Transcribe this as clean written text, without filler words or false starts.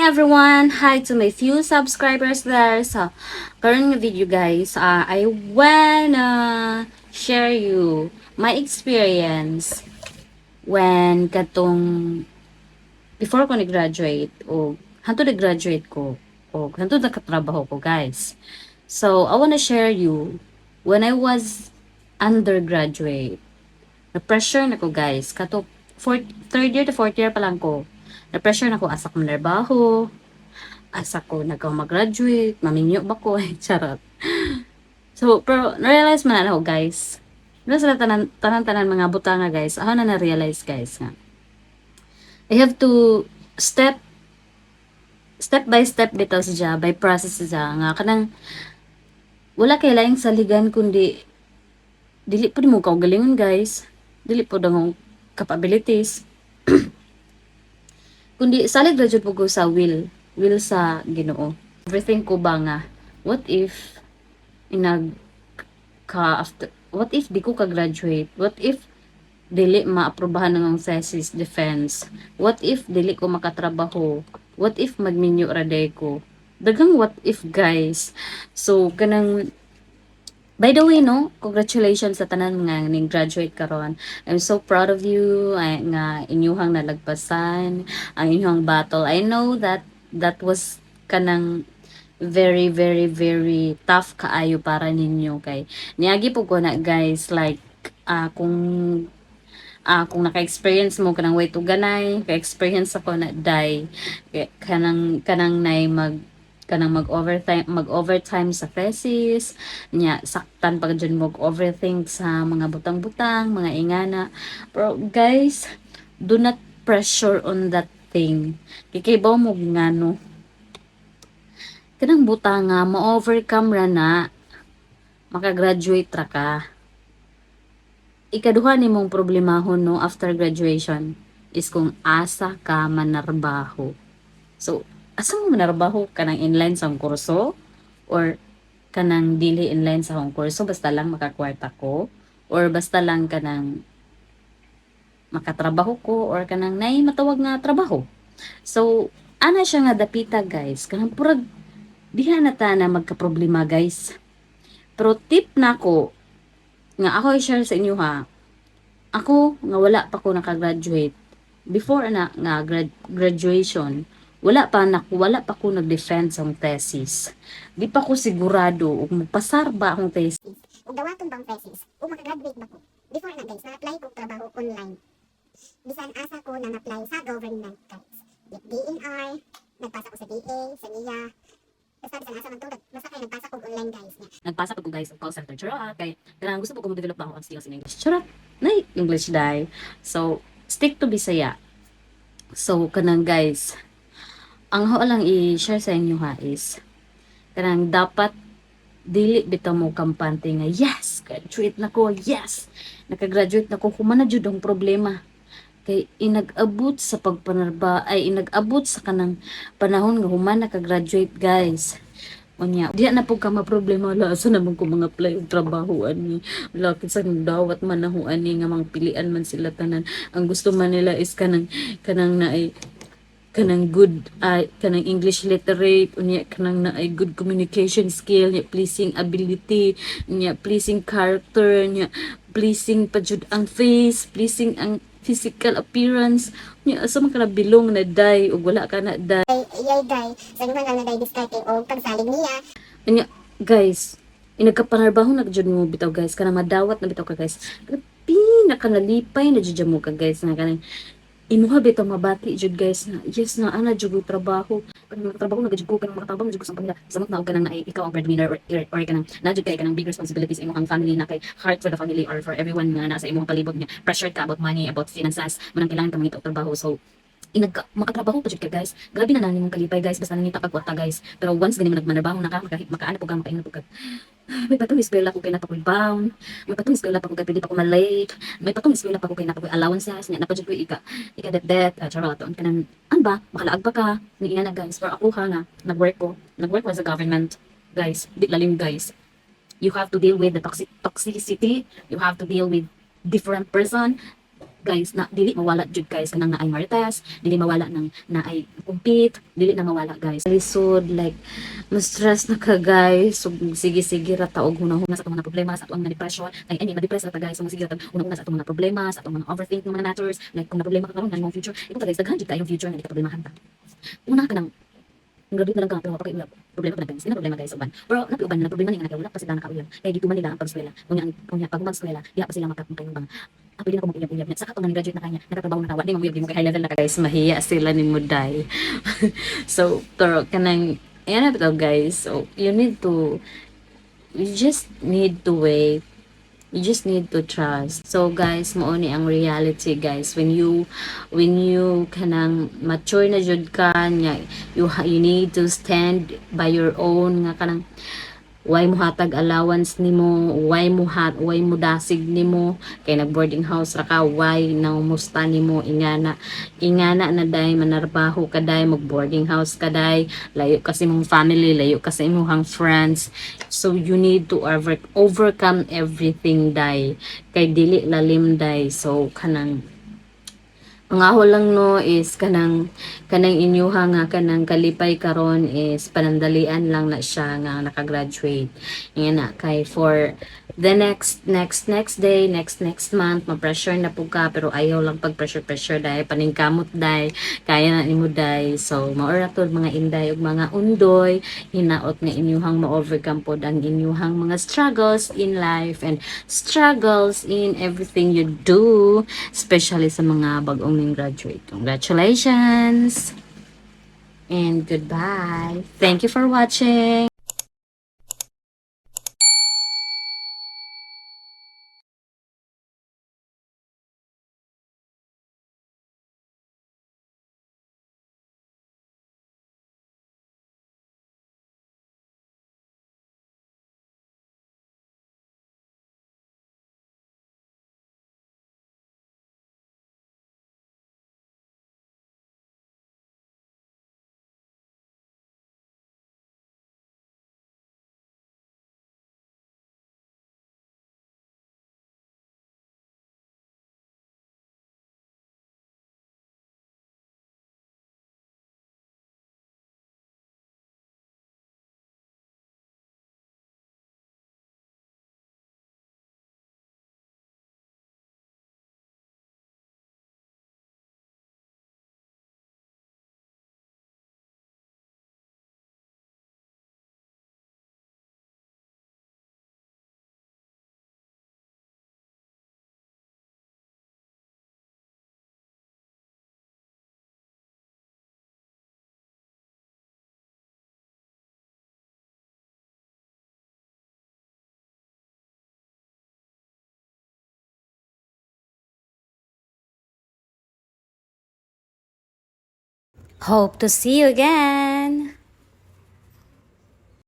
Everyone! Hi to my few subscribers there. So, karon nga video, guys, I wanna share you my experience when katong before ko nag-graduate o hantod nag-graduate ko o hantod nakatrabaho ko, guys. So, I wanna share you when I was undergraduate. Na-pressure na ko, guys. Kato fourth, third year to fourth year pa lang ko. Na-pressure na ko, asa ko manarbaho, asa ko nagaw mag-graduate, maminyo ba ko, charot. So, pero na-realize man na ako, guys. Pero sila tanan, tanan-tanan mga butanga, guys. Ako na na-realize, guys, nga I have to step step by step bitaw siya, by process siya nga kanang wala kay laing saligan kundi dili pud mo kaugalingon, guys, dili pud ang capabilities, kundi salig ra jud ko sa will sa Ginoo. Everything ko ba nga what if inag ka after, what if di ko ka graduate, what if dili maaprubahan ng thesis defense, what if dili ko makatrabaho, what if magminyo ra day ko? Daghang what if, guys. So kanang, by the way, no, congratulations sa tanan nga ning graduate karon. I'm so proud of you, ay, nga inyuhang nalagpasan ang inyuhang battle. I know that that was kanang very, very, very tough kaayo para ninyo kay niagi po ko na, guys. Like kung naka-experience mo kanang way to ganay, ka-experience ako na day. Kanang nay mag kanang mag-overtime sa thesis nya, saktan pa jud mo overthink sa mga butang-butang, mga ingana. Pero guys, do not pressure on that thing kay kaybaw mo ngano kanang butang nga ma-overcome ra na, makagraduate ra ka. Ikaduha nimong problemahon, no, after graduation is kung asa ka manarbaho. So, asa mo manarbaho? Kanang inline sa akong kurso or kanang dili inline sa akong kurso, basta lang makakwarta ko or basta lang kanang makatrabaho ko or kanang nay matawag nga trabaho? So, ana siya nga dapita, guys. Kanang purag diha na ta na magka-problema, guys. Pero tip nako nga ako i-share sa inyo ha. Ako nga wala pa ko nakagraduate. Before na nga graduation, wala pa ko nag-defend sa akong thesis. Di pa ko sigurado ug mopasar ba akong thesis. Ug dawaton bang thesis ug makagraduate ba ko? Before na, guys, na-apply ko trabaho online. Bisan asa ko na apply sa government, guys. Like DENR, nagpasa ko sa DA, sa NIA. Basta bisan asa man to, basta kay nagpasa ko online, guys. Nya, Nagpasa ko, guys, og call center. Charot, kay kanang gusto ko mo develop ba ako ang skills in English. Charot. Nay English dai. So, stick to Bisaya. So, kanang guys, ang ho lang i-share sa inyo ha is kanang dapat dili bitaw mo kampante nga yes, graduate na ko, yes, nakagraduate na ko, human na jud ang problema. Kay inag-abot sa pagpanarba ay inag-abot sa kanang panahon nga human nakagraduate, guys. Unya, diya na po ka maproblema, wala asa naman ko mga apply og trabaho ani. Wala kinsa dawat man naho ani nga mga pilian man sila tanan. Ang gusto man nila is kanang naay kanang good ay kanang English literate, unya kanang naay good communication skill, nya pleasing ability, nya pleasing character, nya pleasing pa jud ang face, pleasing ang physical appearance. Nya asa man ka na bilong na day ug wala ka na day? Iyay day, sa inyo lang na day diskarte og pagsalig niya. Anya, guys, inagkapanarbaho na jud mo bitaw, guys, kanang madawat na bitaw ka, guys. Pinaka nalipay na jud mo ka, guys, nga kanang imuha bitaw mabati jud, guys, na yes na ana jud ko trabaho, kanang trabaho na jud ko, kanang makatabang jud ko sa pamilya, samot na og kanang naay ikaw ang breadwinner or kanang na jud kay kanang big responsibilities imong family na kay heart for the family or for everyone nga nasa imong palibot niya. Pressured ka about money, about finances, manang kailangan ka mangita og trabaho. So inag makatrabaho pa jud ka, guys, grabe na nani mong kalipay, guys, basta nangita kag kwarta, guys. Pero once gani mo nagmanarbaho na ka, makaana po ka, makaingon po ka, may patong eskwela ko kay naa pa ko'y bound, may patong eskwela pa ko kay pwede pa ko ma-late, may patong eskwela pa ko kay naa pa ko'y allowances nya, naa pa jud ko'y ika det det, charot. Kanang an ba makalaag pa ka ni ingana, guys. Pero ako ha nga nag-work ko sa government, guys, di lalim, guys. You have to deal with the toxicity, you have to deal with different person. Guys, na dili mawala jud, guys, kanang naay marites, dili mawala nang naay compete, dili na mawala, guys. Lisod, like ma-stress na ka, guys. So sige sige ra ta og hunahuna sa atong mga problema, sa atong mga depression. Ay, I mean, ma-depress ra ta, guys. So sige ra ta hunahuna sa atong mga problema, sa atong mga overthink ng mga matters, like kung na problema ka karon nga future. Ikaw ka, guys, daghan jud kayong future nga di ka problemahan ta. Una ka nang graduate na lang ka pero pa kay uyab. Problema pa na, guys. Di na problema, guys, uban. Pero napi uban na problema ni nga wala pa sila nakauyab. Kay gituman nila ang pag-eskwela. Unya pag mag-eskwela, diha pa sila makapang bang ah, pwede na ko mag-uyab-uyab niya. Saka pag graduate na kanya, nakatrabaho na ka, wa di mag-uyab mo kay high level na ka, guys, mahiya sila ni mo day. So, pero kanang ayan na bitaw, guys. So, you just need to wait. You just need to trust. So guys, mao ni ang reality, guys. When you kanang mature na jud ka nya, you need to stand by your own nga kanang why mo hatag allowance nimo, why mo dasig nimo kay nag boarding house ra ka, why nangumusta nimo, ingana ingana na day, manarbaho ka day, mag boarding house ka day, layo kasi mong family, layo kasi imong friends. So you need to overcome everything day, kay dili lalim day. So kanang ang ako lang, no, is kanang inyuha nga kanang kalipay karon is panandalian lang na siya nga nakagraduate. Nga na kay for the next next next day, next next month, ma-pressure na pud ka, pero ayaw lang pag pressure pressure dahil paningkamot day, kaya na nimo day. So mao ra to, mga inday ug mga undoy, hinaot nga inyuhang ma-overcome pod ang inyuhang mga struggles in life and struggles in everything you do, especially sa mga bag-ong ning graduate. Congratulations and goodbye. Thank you for watching. Hope to see you again.